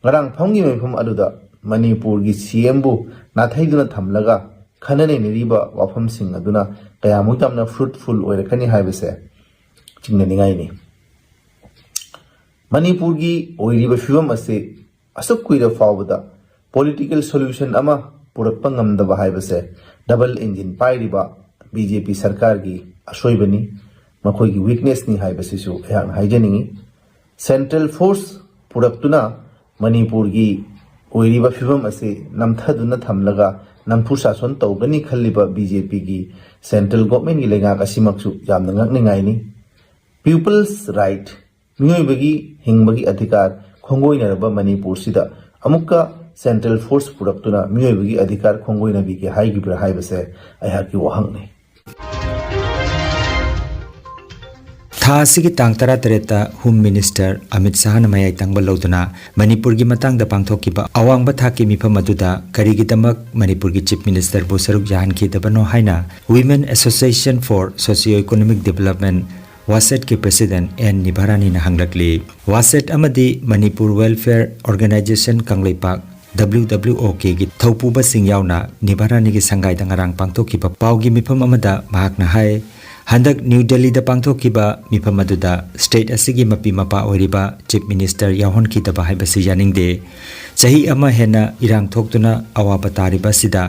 ꯉꯔꯥꯡ ꯐꯝꯈꯤꯕ ꯃꯤꯐꯝ ꯑꯗꯨꯗ ꯃꯅꯤꯄꯨꯔꯒꯤ CMꯕꯨ ꯅꯥꯊꯩꯗꯨꯅ ꯊꯝꯂꯒ ꯈꯟꯅ ꯅꯩꯅꯔꯤꯕ ꯋꯥꯐꯝꯁꯤꯡ ꯑꯗꯨꯅ ꯀꯌꯥꯃꯨꯛ ꯌꯥꯝꯅ fruitful ꯑꯣꯏꯔꯛꯀꯅꯤ ꯍꯥꯏꯕꯁꯦ ꯆꯤꯡꯅꯅꯤꯡꯉꯥꯏꯅꯤ꯫ ꯃꯅꯤꯄꯨꯔꯒꯤ ꯑꯣꯏꯔꯤꯕ ꯐꯤꯕꯝ ꯑꯁꯤ ꯑꯁꯨꯛ ꯀꯨꯏꯔ ꯐꯥꯎꯕꯗ political solution ꯑꯃ ꯄꯨꯔꯛꯄ ꯉꯝꯗꯕ ꯍꯥꯏꯕꯁꯦ double engine ꯄꯥꯏꯔꯤꯕ BJP ꯁꯔꯀꯥꯔꯒꯤ ꯑꯁꯣꯏꯕꯅꯤ, ꯃꯈꯣꯏꯒꯤ weaknessꯅꯤ ꯍꯥꯏꯕꯁꯤꯁꯨ ꯑꯩꯍꯥꯛꯅ ꯍꯥꯏꯖꯅꯤꯡꯏ꯫ Central force ꯄꯨꯔꯛꯇꯨꯅ ꯃꯅꯤꯄꯨꯔꯒꯤ ꯑꯣꯏꯔꯤꯕ ꯐꯤꯕꯝ ꯑꯁꯤ ꯅꯝꯊꯗꯨꯅ ꯊꯝꯂꯒ ꯅꯝꯐꯨ ꯁꯥꯁꯣꯟ ꯇꯧꯒꯅꯤ ꯈꯜꯂꯤꯕ BJPꯒꯤ central governmentꯀꯤ ꯂꯩꯉꯥꯛ ꯑꯁꯤꯃꯛꯁꯨ ꯌꯥꯝꯅ ꯉꯛꯅꯤꯡꯉꯥꯏꯅꯤ꯫ People's right, ꯃꯤꯑꯣꯏꯕꯒꯤ ꯍꯤꯡꯕꯒꯤ ꯑꯙꯤꯀꯥꯔ ꯈꯣꯡꯒꯣꯏꯅꯔꯕ ꯃꯅꯤꯄꯨꯔꯁꯤꯗ ꯑꯃꯨꯛꯀ central force ꯄꯨꯔꯛꯇꯨꯅ ꯃꯤꯑꯣꯏꯕꯒꯤ ꯑꯙꯤꯀꯥꯔ ꯈꯣꯡꯒꯣꯏꯅꯕꯤꯒꯦ ꯍꯥꯏꯈꯤꯕ꯭ꯔꯥ ꯍꯥꯏꯕꯁꯦ ꯑꯩꯍꯥꯛꯀꯤ ꯋꯥꯍꯪꯅꯤ꯫ ꯊꯥ ꯑꯁꯤꯒꯤ ꯇꯥꯡ ꯇꯔꯥꯇꯔꯦꯠꯇ Home Minister ꯑꯃꯤꯠ ꯁꯍꯥꯅ ꯃꯌꯥꯏ ꯇꯪꯕ ꯂꯧꯗꯨꯅ ꯃꯅꯤꯄꯨꯔꯒꯤ ꯃꯇꯥꯡꯗ ꯄꯥꯡꯊꯣꯛꯈꯤꯕ ꯑꯋꯥꯡꯕ ꯊꯥꯛꯀꯤ ꯃꯤꯐꯝ ꯑꯗꯨꯗ ꯀꯔꯤꯒꯤꯗꯃꯛ ꯃꯅꯤꯄꯨꯔꯒꯤ Chief Ministerꯕꯨ ꯁꯔꯨꯛ ꯌꯥꯍꯟꯈꯤꯗꯕꯅꯣ ꯍꯥꯏꯅ Women Association for Socio Economic Development, WASEDꯀꯤ President ꯑꯦꯟ ꯅꯤꯚꯥꯔꯥꯅꯤꯅ ꯍꯪꯂꯛꯂꯤ꯫ WASED ꯑꯃꯗꯤ Manipur Welfare Organisation ꯀꯪꯂꯩꯄꯥꯛ, WWOKꯒꯤ ꯊꯧꯄꯨꯕꯁꯤꯡ ꯌꯥꯎꯅ ꯅꯤꯚꯥꯔꯥꯅꯤꯒꯤ ꯁꯪꯒꯥꯏꯗ ꯉꯔꯥꯡ ꯄꯥꯡꯊꯣꯛꯈꯤꯕ ꯄꯥꯎꯒꯤ ꯃꯤꯐꯝ ꯑꯃꯗ ꯃꯍꯥꯛꯅ ꯍꯥꯏ, ꯍꯟꯗꯛ ꯅ꯭ꯌꯨ ꯗꯦꯜꯂꯤꯗ ꯄꯥꯡꯊꯣꯛꯈꯤꯕ ꯃꯤꯐꯝ ꯑꯗꯨꯗ state ꯑꯁꯤꯒꯤ ꯃꯄꯤ ꯃꯄꯥ ꯑꯣꯏꯔꯤꯕ Chief Minister ꯌꯥꯎꯍꯟꯈꯤꯗꯕ ꯍꯥꯏꯕꯁꯤ ꯌꯥꯅꯤꯡꯗꯦ꯫ ꯆꯍꯤ ꯑꯃ ꯍꯦꯟꯅ ꯏꯔꯥꯡ ꯊꯣꯛꯇꯨꯅ ꯑꯋꯥꯕ ꯇꯥꯔꯤꯕ ꯑꯁꯤꯗ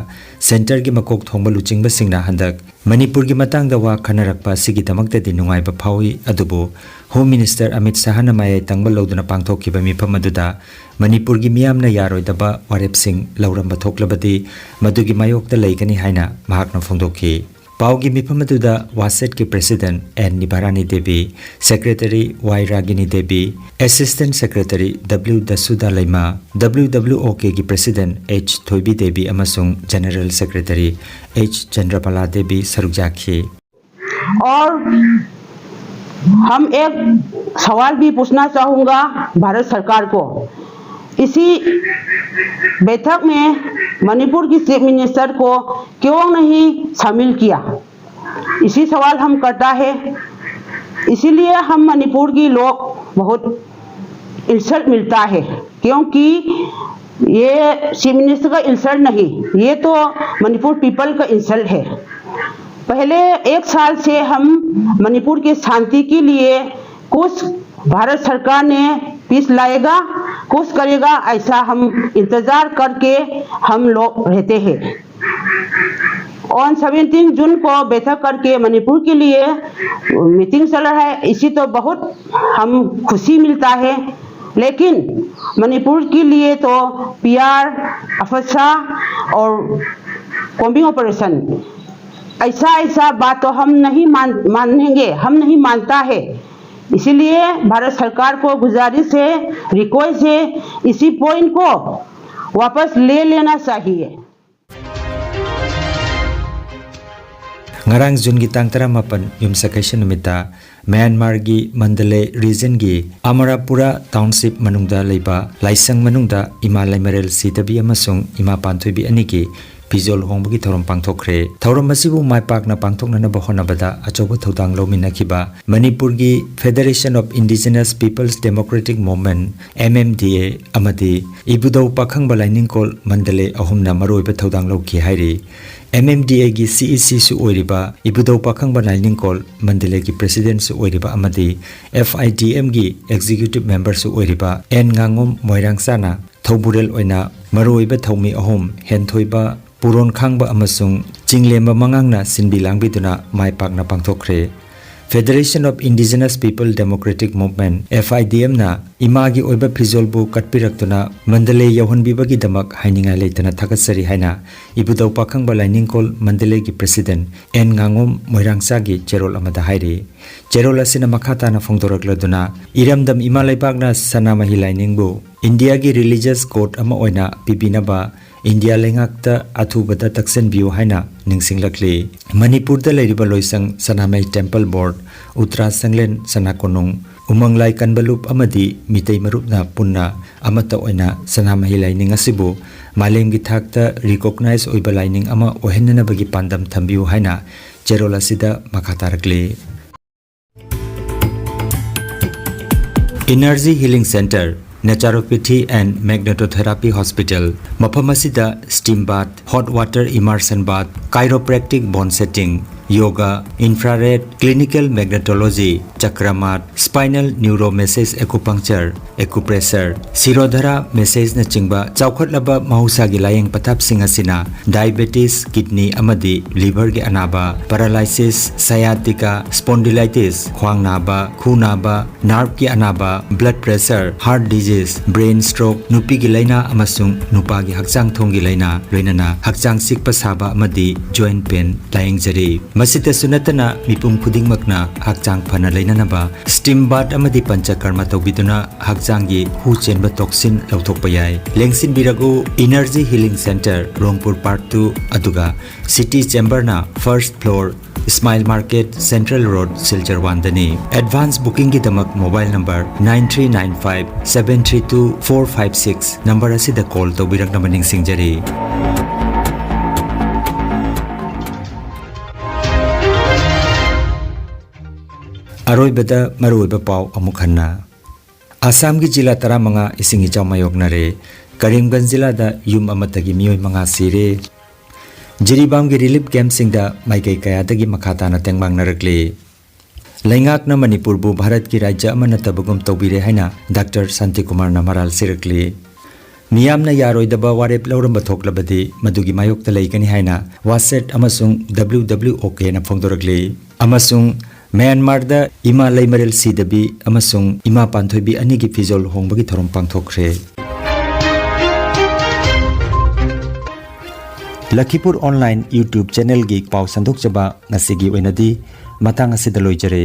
centreꯒꯤ ꯃꯀꯣꯛ ꯊꯣꯡꯕ ꯂꯨꯆꯤꯡꯕꯁꯤꯡꯅ ꯍꯟꯗꯛ ꯃꯅꯤꯄꯨꯔꯒꯤ ꯃꯇꯥꯡꯗ ꯋꯥ ꯈꯟꯅꯔꯛꯄ ꯑꯁꯤꯒꯤꯗꯃꯛꯇꯗꯤ ꯅꯨꯡꯉꯥꯏꯕ ꯐꯥꯎꯏ, ꯑꯗꯨꯕꯨ Home Minister ꯑꯃꯤꯠ ꯁꯍꯥꯅ ꯃꯌꯥꯏ ꯇꯪꯕ ꯂꯧꯗꯨꯅ ꯄꯥꯡꯊꯣꯛꯈꯤꯕ ꯃꯤꯐꯝ ꯑꯗꯨꯗ ꯃꯅꯤꯄꯨꯔꯒꯤ ꯃꯤꯌꯥꯝꯅ ꯌꯥꯔꯣꯏꯗꯕ ꯋꯥꯔꯦꯞꯁꯤꯡ ꯂꯧꯔꯝꯕ ꯊꯣꯛꯂꯕꯗꯤ ꯃꯗꯨꯒꯤ ꯃꯥꯌꯣꯛꯇ ꯂꯩꯒꯅꯤ ꯍꯥꯏꯅ ꯃꯍꯥꯛꯅ ꯐꯣꯡꯗꯣꯛꯈꯤ꯫ ꯄꯥꯎꯒꯤ ꯃꯤꯐꯝ ꯑꯗꯨꯗ WASEDꯀꯤ President N Nivarani Devi, Secretary Y Ragini Devi, Assistant Secretary W Dasuda Leima, WWOKꯒꯤ President ꯑꯩꯆ ꯊꯣꯏꯕꯤ ꯗꯦꯕꯤ ꯑꯃꯁꯨꯡ General Secretary H Chandrabala Devi ꯁꯔꯨꯛ ꯌꯥꯈꯤ꯫ और हम एक सवाल भी पूछना चाहूँगा भारत सरकार को, इसी बैठक में मणिपुर की चीफ मिनिस्टर को क्यों नहीं शामिल किया? इसी सवाल हम करता है। इसीलिए हम मणिपुर की लोग बहुत इंसल्ट मिलता है, क्योंकि ये चीफ मिनिस्टर का इंसल्ट नहीं, ये तो मणिपुर पीपल का इंसल्ट है। पहले एक साल से हम मणिपुर की शांति के लिए कुछ भारत सरकार ने पीस लाएगा, कुछ करेगा, ऐसा हम इंतजार करके हम लोग रहते हैं। ऑन सेवनटीन जून को बैठक करके मणिपुर के लिए मीटिंग चल रहा है, इसी तो बहुत हम खुशी मिलता है। लेकिन मणिपुर के लिए तो पीआर, अफसा और कॉम्बिंग ऑपरेशन, ऐसा ऐसा बात तो हम नहीं मान मानेंगे, हम नहीं मानता है। इसीलिए भारत सरकार को गुजारिश है, रिक्वेस्ट है, इसी पॉइंट को वापस ले लेना चाहिए। ꯉꯔꯥꯡ ꯖꯨꯟꯒꯤ ꯇꯥꯡ ꯇꯔꯥꯃꯥꯄꯟ ꯌꯨꯝꯁꯀꯩꯁ ꯅꯨꯃꯤꯠꯇ ꯃ꯭ꯌꯥꯟꯃꯥꯔꯒꯤ ꯃꯟꯗꯂꯦ ꯔꯤꯖꯟꯒꯤ ꯑꯃꯔꯥꯄꯨꯔꯥ ꯇꯥꯎꯟꯁꯤꯞ ꯃꯅꯨꯡꯗ ꯂꯩꯕ ꯂꯥꯏꯁꯪ ꯃꯅꯨꯡꯗ ꯏꯃꯥ ꯂꯩꯃꯔꯦꯜ ꯁꯤꯗꯕꯤ ꯑꯃꯁꯨꯡ ꯏꯃꯥ ꯄꯥꯟꯊꯣꯏꯕꯤ ꯑꯅꯤꯒꯤ ꯐꯤꯖꯣꯜ ꯍꯣꯡꯕꯒꯤ ꯊꯧꯔꯝ ꯄꯥꯡꯊꯣꯛꯈ꯭ꯔꯦ꯫ ꯊꯧꯔꯝ ꯑꯁꯤꯕꯨ ꯃꯥꯏ ꯄꯥꯛꯅ ꯄꯥꯡꯊꯣꯛꯅꯅꯕ ꯍꯣꯠꯅꯕꯗ ꯑꯆꯧꯕ ꯊꯧꯗꯥꯡ ꯂꯧꯃꯤꯟꯅꯈꯤꯕ ꯃꯅꯤꯄꯨꯔꯒꯤ Federation of Indigenous Peoples Democratic Movement, M M D A, ꯑꯃꯗꯤ ꯏꯕꯨꯙꯧ ꯄꯥꯈꯪꯕ ꯂꯥꯏꯅꯤꯡꯀꯣꯜ ꯃꯟꯗꯂꯦ ꯑꯍꯨꯝꯅ ꯃꯔꯨꯑꯣꯏꯕ ꯊꯧꯗꯥꯡ ꯂꯧꯈꯤ ꯍꯥꯏꯔꯤ꯫ M M D Aꯒꯤ C E Cꯁꯨ ꯑꯣꯏꯔꯤꯕ ꯏꯕꯨꯙꯧ ꯄꯥꯈꯪꯕ ꯂꯥꯏꯅꯤꯡꯀꯣꯜ ꯃꯟꯗꯂꯦꯒꯤ Presidentꯁꯨ ꯑꯣꯏꯔꯤꯕ ꯑꯃꯗꯤ F I D Mꯒꯤ Executive Memberꯁꯨ ꯑꯣꯏꯔꯤꯕ ꯑꯦꯟ ꯉꯥꯉꯣꯝ ꯃꯣꯏꯔꯥꯡꯆꯥꯅ ꯊꯧꯕꯨꯔꯦꯜ ꯑꯣꯏꯅ ꯃꯔꯨꯑꯣꯏꯕ ꯊꯧꯃꯤ ꯑꯍꯨꯝ, ꯍꯦꯟꯊꯣꯏꯕ, ꯄꯨꯔꯣꯟ ꯈꯥꯡꯕ ꯑꯃꯁꯨꯡ ꯆꯤꯡꯂꯦꯝꯕ ꯃꯉꯥꯡꯅ ꯁꯤꯟꯕꯤ ꯂꯥꯡꯕꯤꯗꯨꯅ ꯃꯥꯏ ꯄꯥꯛꯅ ꯄꯥꯡꯊꯣꯛꯈ꯭ꯔꯦ꯫ Federation of Indigenous People Democratic Movement, F I D Mꯅ ꯏꯃꯥꯒꯤ ꯑꯣꯏꯕ ꯐꯤꯖꯣꯜꯕꯨ ꯀꯠꯄꯤꯔꯛꯇꯨꯅ ꯃꯟꯗꯂꯦ ꯌꯧꯍꯟꯕꯤꯕꯒꯤꯗꯃꯛ ꯍꯥꯏꯅꯤꯡꯉꯥꯏ ꯂꯩꯇꯅ ꯊꯥꯒꯠꯆꯔꯤ ꯍꯥꯏꯅ ꯏꯕꯨꯙꯧ ꯄꯥꯈꯪꯕ ꯂꯥꯏꯅꯤꯡꯀꯣꯜ ꯃꯟꯗꯂꯦꯒꯤ President ꯑꯦꯟ ꯉꯥꯉꯣꯝ ꯃꯣꯏꯔꯥꯡꯆꯥꯒꯤ ꯆꯦꯔꯣꯜ ꯑꯃꯗ ꯍꯥꯏꯔꯤ꯫ ꯆꯦꯔꯣꯜ ꯑꯁꯤꯅ ꯃꯈꯥ ꯇꯥꯅ ꯐꯣꯡꯗꯣꯔꯛꯂꯗꯨꯅ, ꯏꯔꯝꯗꯝ ꯏꯃꯥ ꯂꯩꯕꯥꯛꯅ ꯁꯅꯥꯃꯍꯤ ꯂꯥꯏꯅꯤꯡꯕꯨ ꯏꯟꯗꯤꯌꯥꯒꯤ religious code ꯑꯃ ꯑꯣꯏꯅ ꯄꯤꯕꯤꯅꯕ ꯏꯟꯗꯤꯌꯥ ꯂꯩꯉꯥꯛꯇ ꯑꯊꯨꯕꯗ ꯇꯛꯁꯤꯟꯕꯤꯌꯨ ꯍꯥꯏꯅ ꯅꯤꯡꯁꯤꯡꯂꯛꯂꯤ꯫ ꯃꯅꯤꯄꯨꯔꯗ ꯂꯩꯔꯤꯕ ꯂꯣꯏꯁꯪ ꯁꯅꯥꯃꯍꯤ Temple Board, ꯎꯇ꯭ꯔꯥ ꯁꯪꯂꯦꯟ ꯁꯅꯥ ꯀꯣꯅꯨꯡ, ꯎꯃꯪꯂꯥꯏ ꯀꯟꯕ ꯂꯨꯞ ꯑꯃꯗꯤ ꯃꯤꯇꯩ ꯃꯔꯨꯞꯅ ꯄꯨꯟꯅ ꯑꯃꯠꯇ ꯑꯣꯏꯅ ꯁꯅꯥꯃꯍꯤ ꯂꯥꯏꯅꯤꯡ ꯑꯁꯤꯕꯨ ꯃꯥꯂꯦꯝꯒꯤ ꯊꯥꯛꯇ recognize ꯑꯣꯏꯕ ꯂꯥꯏꯅꯤꯡ ꯑꯃ ꯑꯣꯏꯍꯟꯅꯅꯕꯒꯤ ꯄꯥꯟꯗꯝ ꯊꯝꯕꯤꯌꯨ ꯍꯥꯏꯅ ꯆꯦꯔꯣꯜ ꯑꯁꯤꯗ ꯃꯈꯥ ꯇꯥꯔꯛꯂꯤ꯫ Energy Healing Center, Naturopathy and Magnetotherapy Hospital, ꯃꯐꯝ ꯑꯁꯤꯗ steam bath, hot water immersion bath, chiropractic bone setting, yoga, infrared, clinical magnetology, ꯆꯀ꯭ꯔꯃꯥꯠ, spinal neuromassage, acupuncture, acupressure, ꯁꯤꯔꯣꯙꯔꯥ ꯃꯦꯁꯦꯖꯅꯆꯤꯡꯕ ꯆꯥꯎꯈꯠꯂꯕ ꯃꯍꯧꯁꯥꯒꯤ ꯂꯥꯌꯦꯡ ꯄꯊꯥꯞꯁꯤꯡ ꯑꯁꯤꯅ diabetes, kidney ꯑꯃꯗꯤ liverꯒꯤ ꯑꯅꯥꯕ, paralysis, sciatica, spondylitis, ꯈ꯭ꯋꯥꯡ ꯅꯥꯕ, ꯈꯨ ꯅꯥꯕ, nerveꯀꯤ ꯑꯅꯥꯕ, blood pressure, heart disease, brain stroke, ꯅꯨꯄꯤꯒꯤ ꯂꯥꯏꯅꯥ ꯑꯃꯁꯨꯡ ꯅꯨꯄꯥꯒꯤ ꯍꯛꯆꯥꯡ ꯊꯣꯡꯒꯤ ꯂꯥꯏꯅꯥ, ꯂꯣꯏꯅꯅ ꯍꯛꯆꯥꯡ ꯆꯤꯛꯄ ꯁꯥꯕ ꯑꯃꯗꯤ joint pain ꯂꯥꯌꯦꯡꯖꯔꯤ꯫ ꯃꯁꯤꯇꯁꯨ ꯅꯠꯇꯅ ꯃꯤꯄꯨꯝ ꯈꯨꯗꯤꯡꯃꯛꯅ ꯍꯛꯆꯥꯡ ꯐꯅ ꯂꯩꯅꯅꯕ steam bath ꯑꯃꯗꯤ ꯄꯟꯆꯀꯔꯃ ꯇꯧꯕꯤꯗꯨꯅ ꯍꯛꯆꯥꯡꯒꯤ ꯍꯨ ꯆꯦꯟꯕ toxin ꯂꯧꯊꯣꯛꯄ ꯌꯥꯏ꯫ ꯂꯦꯡꯁꯤꯟꯕꯤꯔꯛꯎ, Energy Healing Center, ꯔꯣꯡꯄꯨꯔ Park two, ꯑꯗꯨꯒ City Chamberꯅ first floor, Smile Market, Central Road, Silchar one ꯗꯅꯤ꯫ Advance bookingꯒꯤꯗꯃꯛ mobile number nine three nine five seven three two four five six number ꯑꯁꯤꯗ call ꯇꯧꯕꯤꯔꯛꯅꯕ ꯅꯤꯡꯁꯤꯡꯖꯔꯤ꯫ ꯑꯔꯣꯏꯕꯗ ꯃꯔꯨꯑꯣꯏꯕ ꯄꯥꯎ ꯑꯃꯨꯛ ꯍꯟꯅ꯫ ꯑꯁꯥꯝꯒꯤ ꯖꯤꯂꯥ ꯇꯔꯥꯃꯉꯥ ꯏꯁꯤꯡ ꯏꯆꯥꯎ ꯃꯥꯌꯣꯛꯅꯔꯦ꯫ ꯀꯔꯤꯝꯒꯟꯖ ꯖꯤꯂꯥꯗ ꯌꯨꯝ ꯑꯃꯠꯇꯒꯤ ꯃꯤꯑꯣꯏ ꯃꯉꯥ ꯁꯤꯔꯦ꯫ ꯖꯤꯔꯤꯕꯥꯝꯒꯤ relief campꯁꯤꯡꯗ ꯃꯥꯏꯀꯩ ꯀꯌꯥꯗꯒꯤ ꯃꯈꯥ ꯇꯥꯅ ꯇꯦꯡꯕꯥꯡꯅꯔꯛꯂꯤ꯫ ꯂꯩꯉꯥꯛꯅ ꯃꯅꯤꯄꯨꯔꯕꯨ ꯚꯥꯔꯠꯀꯤ ꯔꯥꯖ꯭ꯌ ꯑꯃ ꯅꯠꯇꯕꯒꯨꯝ ꯇꯧꯕꯤꯔꯦ ꯍꯥꯏꯅ ꯗꯥꯛꯇꯔ ꯁꯥꯟꯇꯤꯀꯨꯃꯥꯔꯅ ꯃꯔꯥꯜ ꯁꯤꯔꯛꯂꯤ꯫ ꯃꯤꯌꯥꯝꯅ ꯌꯥꯔꯣꯏꯗꯕ ꯋꯥꯔꯦꯞ ꯂꯧꯔꯝꯕ ꯊꯣꯛꯂꯕꯗꯤ ꯃꯗꯨꯒꯤ ꯃꯥꯌꯣꯛꯇ ꯂꯩꯒꯅꯤ ꯍꯥꯏꯅ WASET ꯑꯃꯁꯨꯡ WWOKꯅ ꯐꯣꯡꯗꯣꯔꯛꯂꯤ꯫ ꯑꯃꯁꯨꯡ ꯃ꯭ꯌꯥꯟꯃꯥꯔꯗ ꯏꯃꯥ ꯂꯩꯃꯔꯦꯜ ꯁꯤꯗꯕꯤ ꯑꯃꯁꯨꯡ ꯏꯃꯥ ꯄꯥꯟꯊꯣꯏꯕꯤ ꯑꯅꯤꯒꯤ ꯐꯤꯖꯣꯜ ꯍꯣꯡꯕꯒꯤ ꯊꯧꯔꯝ ꯄꯥꯡꯊꯣꯛꯈ꯭ꯔꯦ꯫ ꯂꯈꯤꯄꯨꯔ online YouTube channelꯒꯤ ꯄꯥꯎ ꯁꯟꯗꯣꯛꯆꯕ ꯉꯁꯤꯒꯤ ꯑꯣꯏꯅꯗꯤ ꯃꯇꯥꯡ ꯑꯁꯤꯗ ꯂꯣꯏꯖꯔꯦ꯫